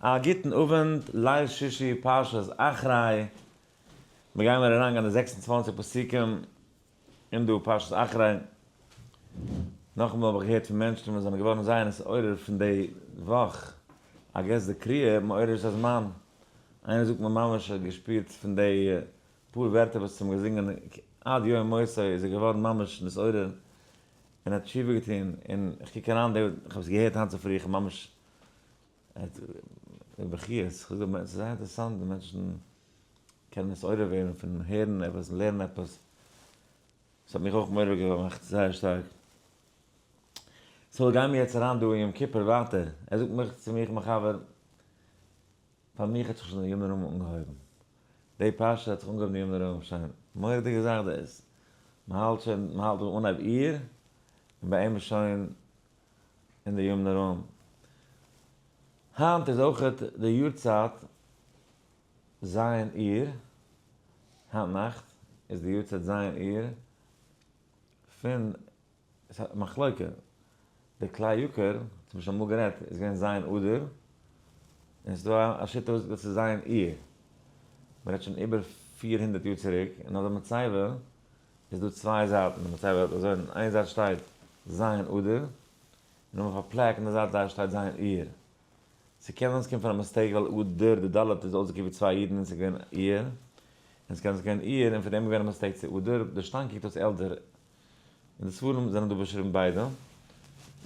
א גוטן אווענט, ליל שישי פרשת אחרי, מיר גייען מיר אריין גיין די 26 פסוקים אין דא פרשת אחרי, נאכאמאל האב איך געהערט פון מענטשן וואס זענען געווארן זייער נתעורר פון די וואך, I guess די קריאה מעורר את הזמן, איינער זאגט מיר ממש ער האט געשפירט פון די פאר ווערטער וואס האבן געזינגען עד יום מותו איז ער געווארן ממש נתעורר און האט תשובה געטון, און איך קוק אריין די, איך האב עס געהערט היינט צופרי, איך האב ממש בכיות, איך זאג ס'איז זייער אינטערעסאנט די מענטשן קענען נתעורר ווערן פון הערן עפעס און לערנען עפעס, ס'האט מיך אויך מעורר געמאכט זייער שטארק. so גיימיר יעצט אריין דא אין יום כיפור ווייטער, ער זאגט מיך צו מיך מיין חבר, פאר מיך האט זיך שוין די ימים נוראים אנגעהויבן, די פרשה האט זיך אנגעהויבן די ימים נוראים שוין, מורא'דיגע זאך דאס, מ'האלט שוין, מ'האלט דא אנהייב אייר, און ביי אים איז שוין אין די ימים נוראים. היינט איז אויכעט די יארצייט ז' אייר, היינט נאכט איז די יארצייט ז' אייר פון, ס'איז א מחלוקה, די כלי יקר, האט מען שוין אמאל גערעדט, איז געווען ז' אדר, און ס'איז דא א שיטה וואס זאגט אז ס'איז ז' אייר, מ'רעדט שוין איבער 400 יאר צוריק, און אויף די מצבה איז דא צוויי זייטן, די מצבה האט אזוי, אין איין זייט שטייט ז' אדר, און אויף א plaque אין די זייט זייט שטייט ז' אייר. ס'קען זיין ס'קומט פון א mistake ווייל אדר די ד' איז אויסגעקוקט ווי צוויי אידן און ס'איז געווען אייר, און ס'קען זיין ס'איז געווען אייר און פון דעם איז געווען א mistake צו אדר, די שטיין קוקט אויס עלטער. אין די ספרים זענען דא באשריבן ביידע,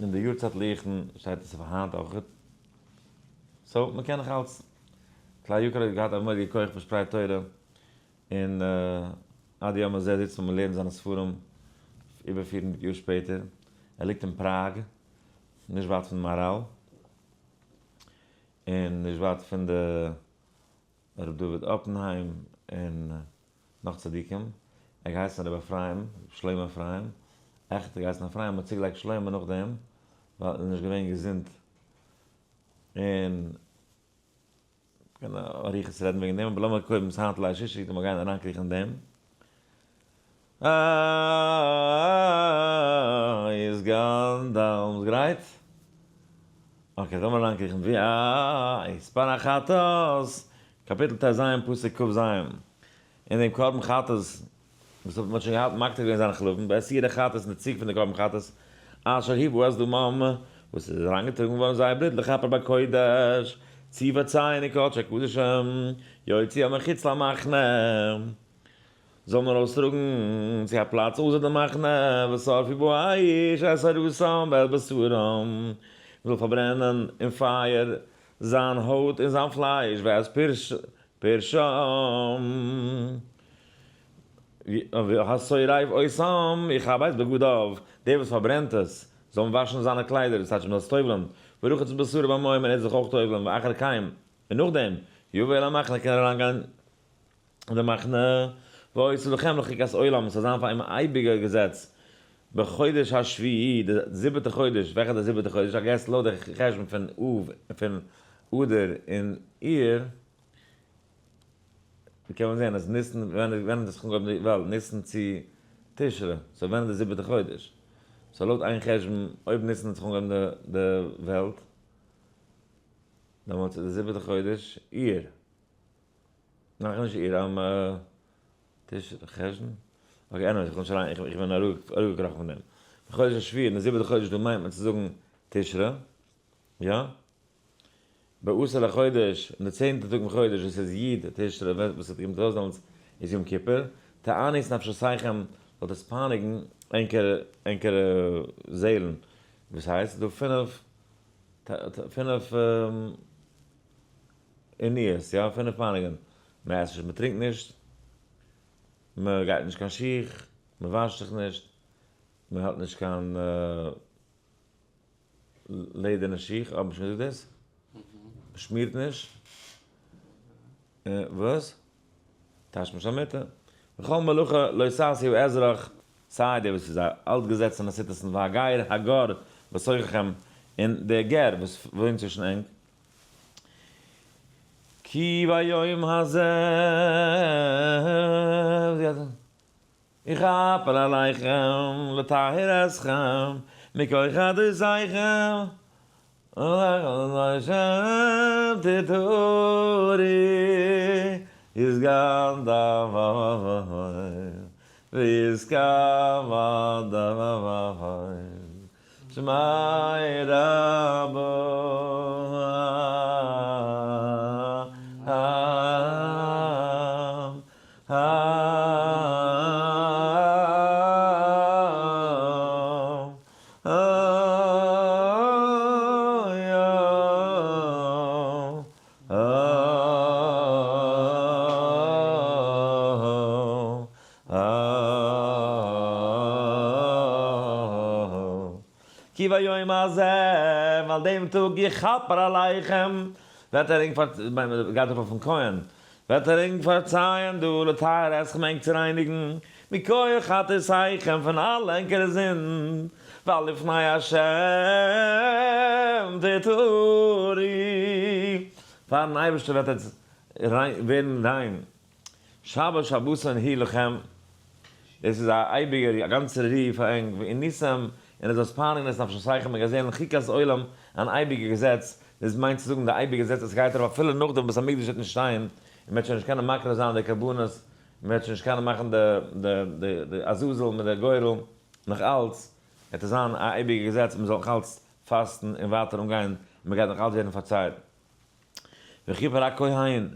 אין די יארצייט לוח'ן שטייט עס אויף היינט אויך. so מ'קען נאך אלץ. כלי יקר האט געהאט א מורא'דיגע כח פארשפרייט תורה, און עד יום הזה זיצט מען און לערנט זיינע ספרים איבער 400 יאר שפעטער. ער ליגט אין פראג, נישט ווייט פון מהר"ל, און נישט ווייט פון די ר' דוד אפענהיים און נאך צדיקים. ער האט געהייסן רבי אפרים, שלמה אפרים, עכט האט ער געהייסן אפרים, מ'האט צוגעלייגט שלמה נאכדעם ווייל ער איז נישט געווען געזונט, און מ'קען אריכות רעדן וועגן דעם, אבער לאמיר קודם עס היינט ליל שישי, לאמיר גיין אריינקריכן אין דעם. איי איז גאנדאלף גרייט? okay, לאמיר אריינקריכן ווי איי ספר החטאת, קאפיטל טז פסוק כז, אין דעם קרבן חטאת וואס האט מען שוין געהאט מקטיר געווען זיינע חלבים, ואת שעיר החטאת און די ציג פון די קרבן חטאת, אשר הובא את דמם, וואס איז אריינגעטראגן געווארן זייער בלוט לכפר בקודש, צו פארצייען אין קדשי קדשים, יוציא מחוץ למחנה, זאל מען ארויסטראגן צו א פלאץ אויסער די מחנה, ושרפו באש את שעירתם ואת בשרם, מען זאל פארברענען אין פייער זיין הויט און זיין פלייש, ואת פרשם. השורף אותם יכבס בגדיו, דער וואס פארברענט עס, זאל מען וואשן זיינע קליידער, דאס טייטש מען זאל עס טובל'ן, ורחץ בשרו במים און ער זאל זיך אויך טובל'ן, ואחר כן, און נאכדעם, יבא אל המחנה קען ער אריינגיין אין די מחנה, והיתה לכם לחוקת עולם, עס זאל זיין פאר אים א אייביגער געזעץ, בחודש השביעי, די זיבעטע חודש, וועלכע איז די זיבעטע חודש, I guess לויט די חשבון פון אב, פון אדר און אייר, ווי קען מען זען אז ניסן, ווען ווען האט זיך אנגעהויבן די וועלט, ניסן צו תשרי, so ווען איז די זיבעטע חודש? so לויט איין חשבון אויב ניסן האט זיך אנגעהויבן די די וועלט, דעמאלטס איז די זיבעטע חודש אייר, נאך נישט אייר, תשרי, חשון? okay anyways איך וויל נישט אריין, איך בין אראפגעקראכן פון דעם. בחודש השביעי, אין די זיבעטע חודש דא מיינט מען צו זאגן תשרי, יא? בעשור לחודש, אין די צענטע טאג פון חודש וואס איז י' תשרי וואס האט געקומט ארויס דעמאלטס איז יום כיפור, תענו את נפשותיכם, זאלט עס פייניגן ענקערע ענקערע זעלן, וואס הייסט דא פינף פינף עינויות, יא פינף פייניגען, מען עסט נישט מען טרינקט נישט, מען גייט נישט קיין שיך, מען וואשט זיך נישט, מען האט נישט קיין. לעדערנע שיך, האב איך שוין געזאגט דאס? שמירט נישט. וואס? תשמיש המיטה. וכל מלאכה לא תעשו האזרח, סיי דער וואס איז א אלטגעזעצענע citizen והגר הגר בתוככם, און דער גר וואס וואוינט צווישן ענק. כי ביום הזה. יכפר עליכם לטהר אתכם מכל חטאותיכם. להשם תטורי יסגן דבר ויסקא דבר שמי רבו כי ביום הזה, ווייל דעם טאג יכפר עליכם, וועט ער ענק פאר, גייט ארויף אויפן כהן, וועט ער ענק פארצייען דא לטהר אתכם ענק צו רייניגן, מכל חטאתיכם פון אלע ענקערע זינד, ווייל לפני השם תטהרו, פארן אייבערשטער וועט עטס ווערן ריין. שבת שבתון היא לכם, דאס איז א אייביגער, א גאנצער רו פאר ענק, ועניתם, און עס זאלסט פייניגן את נפשותיכם און גזלן חוקת עולם, אן אייביגע געזעץ, דאס מיינט צו זאגן די אייביגע געזעץ עס גייט ארויף אפילו נאכדעם וואס בית המקדש וועט נישט שטיין, און מען וועט שוין נישט קענען מקריב זיין די קרבנות, און מען וועט שוין נישט קענען מאכן די די די די עזאזל מיט די גורל, נאך אלץ וועט עס זיין א אייביגע געזעץ מען זאל נאך אלץ פאסטן און ווייטער אנגיין, און מען גייט נאך אלץ ווערן פארצייעט. וכיפר הכהן,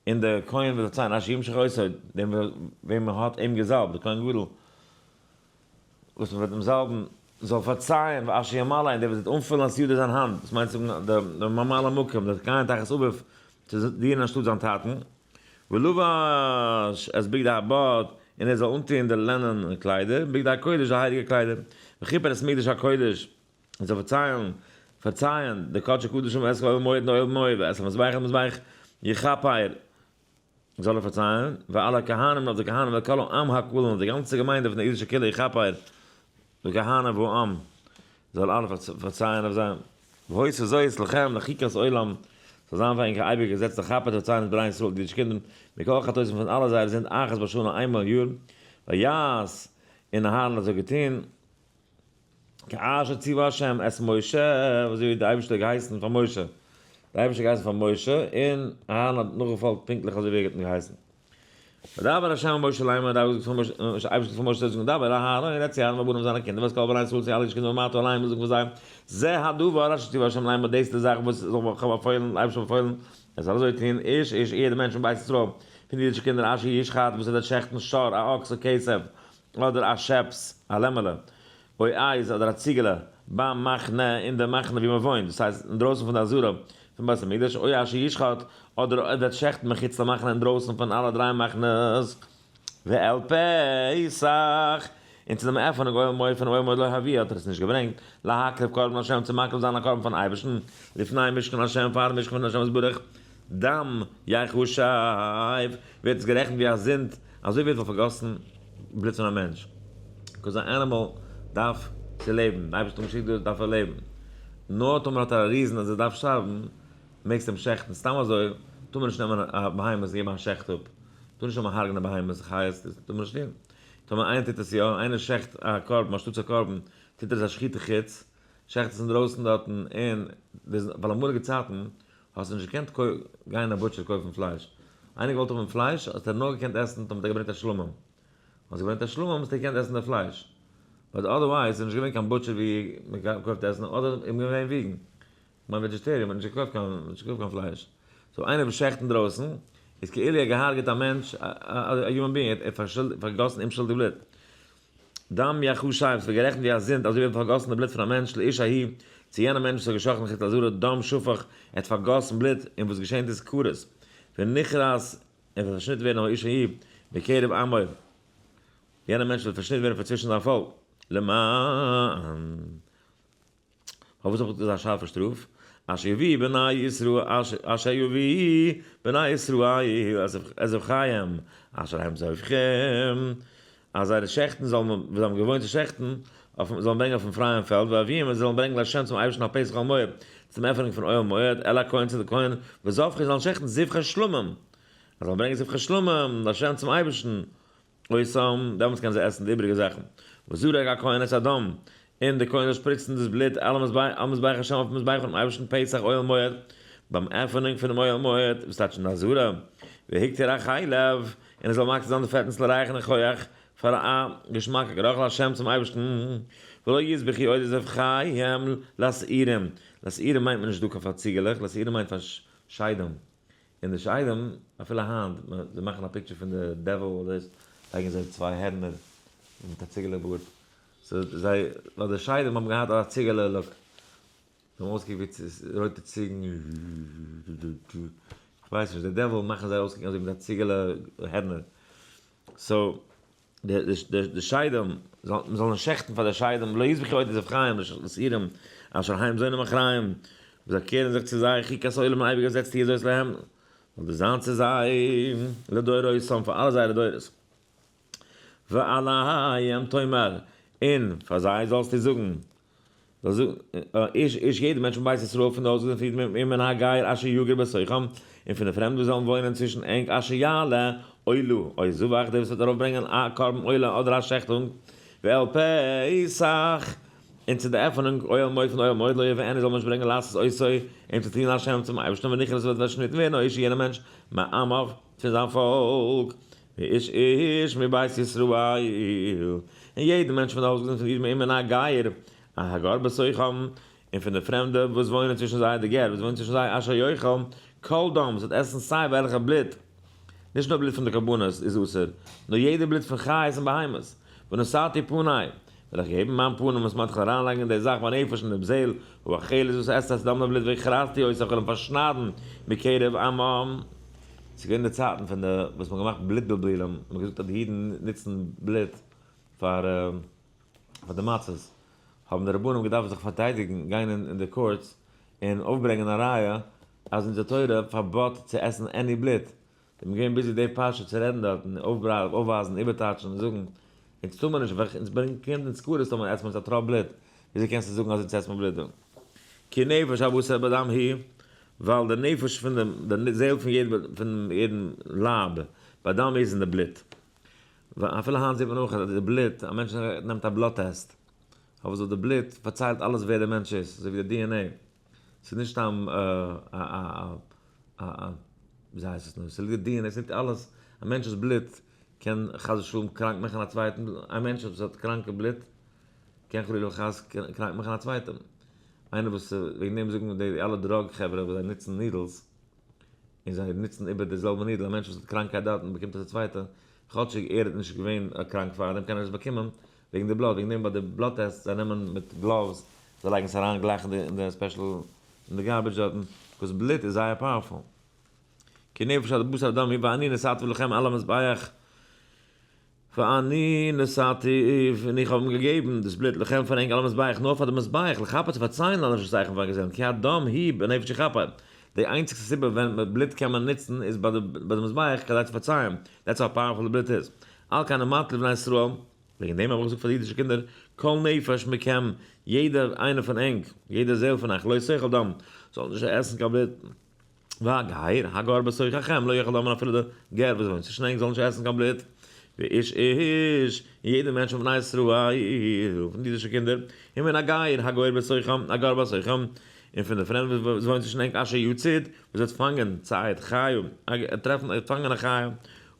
און דער כהן וועט פארצייען אשר ימשח אותו, דעם וועם מען האט אים געזאלבט, דער כהן גדול וואס מען וועט אים זאלבן, זאל פארצייען, ואשר ימלא, און דער וואס וועט אנפילן את ידו זיין האנט, דאס מיינט צו זאגן דער ממלא מקום, דער כהן תחת אביו, צו דינען אנשטאט זיין טאטן, ולבש את בגדי הבד, און ער זאל אנטוען די לענען קליידער, בגדי הקודש, די הייליגע קליידער, וכיפר את מקדש הקודש, און זאל פארצייען, פארצייען, די קדשי קדשים ואת אוהל מועד און אוהל מועד, ואת המזבח און מזבח יכפר, זאל ער פארצייען, ועל הכהנים און אויף די כהנים ועל כל העם הקהל און אויף די גאנצע געמיינדע פון די אידישע קהילה יכפר, די כהנים והעם, זאל אלע פארצייען אויף זיי. והיתה זאת לכם לחוקת עולם, זאל זיין פאר ענק א אייביגע געזעץ לכפר פארצייען את בני ישראל די אידישע קינדער, מכל חטאותם פון אלע זייערע זינד אחת בשנה איינמאל אין יאר, ויעש, און אהרן האט אזוי געטון. כאשר ציווה השם את משה, אזוי ווי דער אייבערשטער האט געהייסן פאר משה, דער אייבערשטער האט געהייסן פאר משה, און אהרן האט נאכגעפאלגט פונקטליך אזוי ווי ער האט אים געהייסן. וידבר השם אל משה לאמר, דער אייבערשטער האט געזאגט פאר משה, זאג דבר אל אהרן, און רעד צו אהרן והבנים זיינע קינדער, ואת כל בני ישראל צו אלע אידישע קינדער ואמרת אליהם, און זאג פאר זיי, זה הדבר אשר ציווה השם לאמר, דאס איז די זאך וואס איך האב באפוילן, דער אייבערשטער האט באפוילן, ער זאל אזוי טון, איש איש, יעדער מענטש מבית ישראל, פון די אידישע קינדער, אשר ישחט, וואס ער וועט שעכטן שור, א אקס, או כשב, אדער א שעפס, א לעמעלע, או עז, אדער א ציגעלע, במחנה, אין די מחנה וואו מען וואוינט, דאס הייסט אינדרויסן פון די עזרה פון בית המקדש, או אשר ישחט, אדער ער וועט שעכטן מחוץ למחנה אינדרויסן פון אלע דריי מחנות, ואל פתח, און צו דעם עפענונג אוהל מועד פון אוהל מועד לא הביא האט ער עס נישט געברענגט, להקריב קרבן לה' צו מקריב זיין א קרבן פארן אייבערשטן, לפני משכן ה' פארן משכן פון השם יתברך, דם יחשב, ווערט עס גערעכנט ווי א זינד, אזוי ווי ער וואלט פארגאסן בלוט פון א מענטש. 'cause א animal דארף צו לעבן, די אייבערשטער האט אים געשיקט דא דארף ער לעבן. נאר טאמער האט ער א reason אז ער דארף שטארבן, מעגסטו אים שעכטן. סתם אזוי טאר מען נישט נעמען א בהמה און געבן א שעכט אפ. טאר נישט נעמען הרג'נען בהמות, חיות, דאס טאר מען נישט טון. טאמער איינער טוט עס יא, איינער שעכט א קרבן אנשטאטס א קרבן, טוט ער עס א שחיטה חוץ, שעכט עס אינדרויסן דארטן, און דאס ווייל אמאליגע צייטן האסטו נישט געקענט גיין אין א butcher קויפן פלייש. איינער געוואלט האבן פלייש האט ער נאר געקענט עסן טאמער האט ער געברענגט א שלמים. האסט געברענגט א שלמים האסטו געקענט עסן די פלייש. but otherwise איז נישט געווען קיין butcher ווי מען קויפט עסן אדער איז מען געווען vegan. כ'מיין vegetarian, מען האט נישט געקויפט קיין נישט געקויפט קיין פלייש. so איינער וואס שעכט אינדרויסן איז כאילו ער האט געהארגעט א מענטש א human being, ער האט פארגאסן אומשולדיג בלוט. דם יחשב, ס'ווערט גערעכנט ווי א זינד, אזוי ווי ער האט פארגאסן די בלוט פון א מענטש, לאיש ההוא, צו יענעם מענטש וואס האט געשאכטן חוץ לעזרה, דם שפך, ער האט פארגאסן בלוט, און וואס געשענט איז כרת, ונכרת, ער וועט פארשניטן ווערן האיש ההוא, מקרב עמו, יענער מענטש וועט פארשניטן ווערן פון צווישן זיין פאלק, למען. פארוואס האב איך אזא שארפע שטראף? אשר יביאו בני ישראל, אשר יביאו בני ישראל את זבחיהם, אשר הם זובחים, אז זייערע שעכטן זאלן, וואס זיי האבן געוואוינט צו שעכטן, אויף, זאלן ברענגען אויפן פרייען פעלד, והביאום, און זיי זאלן ברענגען לה' צום אייבערשטן על פתח אוהל מועד, צום עפענונג פון אוהל מועד, אל הכהן צו די כהן, וזבחו זאלן שעכטן זבחי שלמים, זיי זאלן ברענגען זבחי שלמים, לה' צום אייבערשטן, אותם, דעמאלטס קענען זיי עסן די איבעריגע זאכן. וזרק הכהן את הדם. און דער כהן זאל שפריצן דאס בלוט על המזבח השם אויפן מזבח פונעם אייבערשטן פתח אוהל מועד, ביים עפענונג פונעם אוהל מועד, וואס טייטש אין די עזרה, והקטיר החלב, און ער זאל מקטיר זיין די פעטנס לריח ניחוח, פאר א געשמאקע גערוך לה' צום אייבערשטן, ולא יזבחו עוד את זבחיהם לשעירים, לשעירים מיינט מען נישט דוקא פאר ציגעלעך, לשעירים מיינט פאר שדים, און די שדים, אפילו היינט, זיי מאכן א picture פון די devil אדער דאס, לייגן זיי צוויי הערנער מיט א ציגעלע בארד, so זיי, ווייל די שדים האבן געהאט אזא ציגעלע look, זיי האבן אויסגעקוקט ווי רויטע ציגן, כ'ווייס נישט, די devil מאכן זיי אויסקוקן אזוי מיט א ציגעלע הערנער, so די שדים, מען זאל נישט שעכטן פאר די שדים, לא יזבחו עוד את זבחיהם לשעירים, אשר הם זונים אחריהם, וואס זיי קערן זיך צו זיי, חוקת עולם אן אייביגע געזעץ תהיה זאת להם, זאל דאס זיין צו זיי, לדורותם, פאר אלע זייערע דורות. ואליהם תאמר, און פאר זיי זאלסטו זאגן, איש איש יעדער מענטש פון בית ישראל פון די הויז פון אידן ומן הגר אשר יגור בתוכם, און פון די פרעמדע וואס זאלן וואוינען צווישן ענק אשר יעלה עולה או זבח דער וואס וועט ארויפברענגען א קרבן עולה אדער א שעכטונג, ואל פתח, און צו די עפענונג אוהל מועד פון אוהל מועד לא יביאנו זאל מען נישט ברענגען לעשות אותו, אים צו טון לה' צום אייבערשטן ונכרת וועט פארשניטן ווערן האיש יענער מענטש מעמיו פון זיין פאלק, ואיש איש מבית ישראל, און יעדער מענטש פון די הויזגעזינד פון אידן ומן הגר הגר בתוכם, און פון די פרעמדע וואס וואוינען צווישן זיי, די גר וואס וואוינט צווישן זיי, אשר יאכל כל דם, וואס וועט עסן סיי וועלכע בלוט, נישט נאר בלוט פון די קרבנות איז אסור, נאר יעדע בלוט פון חיות און בהמות, ונתתי פני, וועל איך געבן מיין פנים וואס מיינט איך וועל אריינלייגן אין די זאך בנפש אין דעם זעל, האוכלת וואס עסט את הדם די בלוט והכרתי אותה איך וועל אים פארשניידן מקרב עמם. ס'איז געווען די צייטן פון די וואס מ'האט געמאכט בלוט בלבולים, מ'האט געזאגט אז די אידן נוצן בלוט פאר פאר די מצות, האבן די רבנים געדארפט זיך פארטיידיגן, גיין אין די courts און אויפברענגען א ראיה אז אונזער תורה פארבאט צו עסן any בלוט, זיי זענען געווען busy די פרשה צו רעדן דארטן, אויפווייזן, איבערטייטשן און זאגן, אונז טאר מען נישט, אונז ברענגט אונז כרת טאמער עסט מען אונז א טראפ בלוט, וויאזוי קענסטו זאגן אז אונז עסט מען בלוט דא? כי נפש הבשר בדם היא, ווייל די נפש פון דעם, די זעהל פון יעדן לייב, בדם איז אין די בלוט. אפילו היינט זעט מען אויך אז די בלוט, א מענטש נעמט א blood test, אבער זאל די בלוט פארציילט אלעס ווער דער מענטש איז, אזוי ווי די DNA, ס'איז נישט סתם א א א וויאזוי הייסט עס נאר, ס'איז די DNA, ס'נעמט אלעס, א מענטש'ס בלוט קען חס ושלום קראנק מאכן א צווייטן, א מענטש וואס האט קראנקע בלוט קען חלילה וחס קראנק מאכן א צווייטן, איינער וואס, וועגן דעם זאגן די אלע drug חברה וואס זיי נוצן needles, און זיי נוצן איבער די זעלבע needle, א מענטש וואס האט קראנקהייט דארטן באקומט עס א צווייטע, כאטשיג ער איז נישט געווען קראנק פארדעם קען ער עס באקומען וועגן די בלוט, וועגן דעם ביי די blood test זיי נעמען מיט gloves, זיי לייגן עס אריין גלייך אין די special אין די garbage דארטן, because בלוט איז זייער powerful. כי נפש הבשר בדם היא ואני נתתיו לכם על המזבח. ואני נתתיו, און איך האב אים געגעבן דאס בלוט לכם פאר ענק על המזבח, נאר פאר די מזבח, לכפר צו פארצייען על נפשותיכם פאר געזעלן, כי הדם הוא בנפש יכפר, די איינציגסטע סיבה ווען בלוט קען מען נוצן איז ביי די מזבח כדי צו פארצייען, that's how powerful די בלוט איז. על כן אמרתי לבני ישראל, וועגן דעם האב איך געזאגט פאר די אידישע קינדער, כל נפש מכם, יעדער איינער פון ענק, יעדער זעל פון אייך, לא תאכל דם, זאל נישט עסן קיין בלוט. והגר הגר בתוככם לא יאכל דם אפילו די גר וואס וואוינט צווישן ענק זאל נישט עסן קיין בלוט, ואיש איש, און יעדער מענטש פון בני ישראל, פון די אידישע קינדער, ומן הגר הגר בתוכם, הגר בתוכם, און פון די פרעמד וואס וואוינט צווישן ענק אשר יצוד, וואס וועט פאנגען ציד חיה, טרעפן, פאנגען א חיה,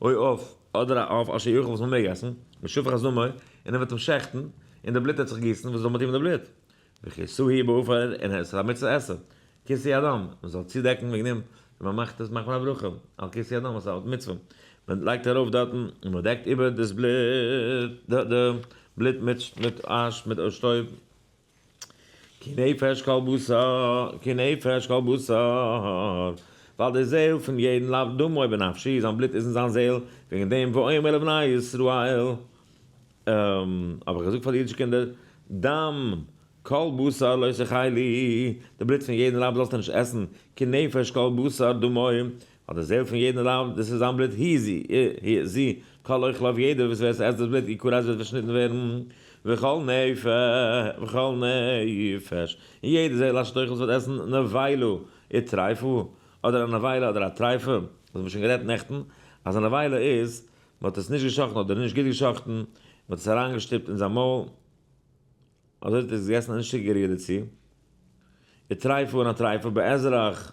או עוף, אדער א עוף אשר יאכל וואס מען מעג עסן, ושפך את דמו, און ער וועט אים שעכטן, און די בלוט וועט זיך גיסן, וואס זאל מען טון מיט די בלוט? וכסהו בעפר, און עס איז א מצוה עשה. כיסוי הדם, מען זאל צודעקן וועגן דעם, ווען מען מאכט עס מאכט מען א ברכה על כיסוי הדם, עס איז א מצוה, מען לייגט ארויף דארטן און מען דעקט איבער דאס בלוט, די בלוט מיט מיט אש מיט שטויב, כי נפש כל בשר, כי נפש כל בשר, ווייל די זעהל פון יעדן לייב דמו בנפשו, זיין בלוט איז אין זיין זעהל, וועגן דעם ואומר לבני ישראל, האב איך געזאגט פאר די אידישע קינדער, דם כל בשר לא תאכלו, די בלוט פון יעדן לייב זאלסטו נישט עסן, כי נפש כל בשר דמו, ווייל די זעל פון יעדן לייב, דאס איז זיין בלוט, היא זי, היא זי, כל אוכליו יעדער וואס ווער עס עסט דאס בלוט, יכרת וועט פארשניטן ווערן, וכל נפש, וכל נפש, און יעדע זעל אשר תאכל וואס וועט עסן נבילה וטריפה, אדער א נבילה אדער א טריפה, וואס מ'האט שוין גערעדט נעכטן, אז א נבילה איז, מ'האט עס נישט געשאכטן אדער נישט גוט געשאכטן, מ'האט עס אריינגעשטופט אין זיין מויל. אזוי האט ער עס געגעסן און נישט צוגערירט דערצו. וטריפה און א טריפה באזרח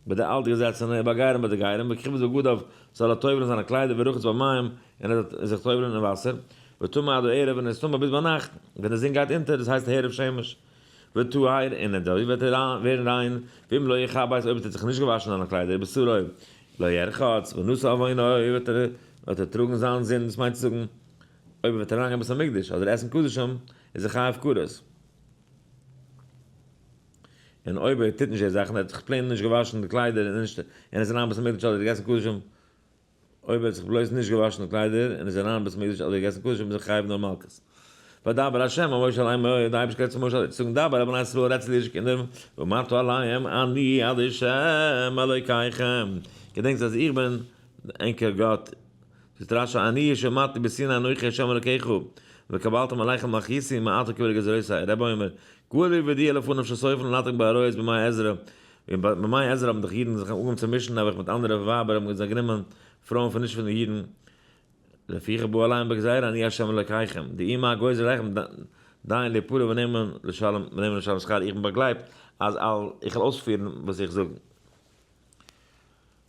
ביי די אלט געזעצענע ובגרים ביי די גרים וכיבס בגדיו זאל ער טובל'ן זיינע קליידער ורחץ במים און ער זאל זיך טובל'ן אין וואסער וטמא עד הערב און ער איז טמא ביז ביינאכט ווען די זון גייט אונטער דאס הייסט הערב שמש וטהר און אזוי וועט ער ווערן ריין ואם לא יכבס אויב האט ער זיך נישט געוואשן זיינע קליידער ובשרו לא ירחץ ונשא עוונו וועט ער טראגן זיין זינד דאס מיינט צו זאגן אויב ער וועט אריינגיין בית המקדש אדער עסן קדשים איז ער חייב כרת. און אויב ער טוט נישט די זאכן, ער האט זיך plain נישט געוואשן די קליידער און נישט און איז אריין בית המקדש אדער געגעסן קדשים, אויב ער האט זיך בלויז נישט געוואשן די קליידער און איז אריין בית המקדש אדער געגעסן קדשים איז ער חייב נאר מלקות. וידבר ה' אל משה לאמור, די אייבערשטער רעדט צו משה אזוי צו זאגן, דבר אל בני ישראל רעד צו די אידישע קינדער, ואמרת אליהם אני ה' אלוקיכם, געדענקטס אז איך בין ענקער גאט, זאגט רשי אני שאמרתי בסיני אנכי ה' אלקיך וקבלתם עליכם מלכותי מעתה קבלה גזירותי, רבי אומר, גלוי וידוע לפניו שסופן לנתק בעריות בימי עזרא, און בימי עזרא האבן דאך אידן זיך אנגעהויבן צו מישן נעבעך מיט אנדערע ווייבער האבן זיי גענומען פרויען פון נישט פון די אידן, לפיכך בא עליהם בגזירה אני ה' אלקיכם, דאי מה גוזר עליכם דיין להיפרע ונאמן לשלם ונאמן לשלם שכר, איך בין באגלייבט אז אל איך וועל אויספירן וואס איך זאג.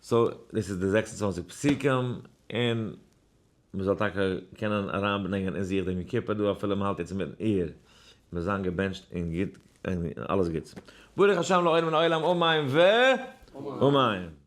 so דאס איז די 26 פסוקים, און מען זאל טאקע קענען אריינברענגען אין זיך דעם יום כיפור דא אפילו מען האלט יעצט אינמיטן אייר, מען זאל זיין געבענטשט און גוט און אלעס גוטס. ברוך השם לעולם לעולם אמן ואמן.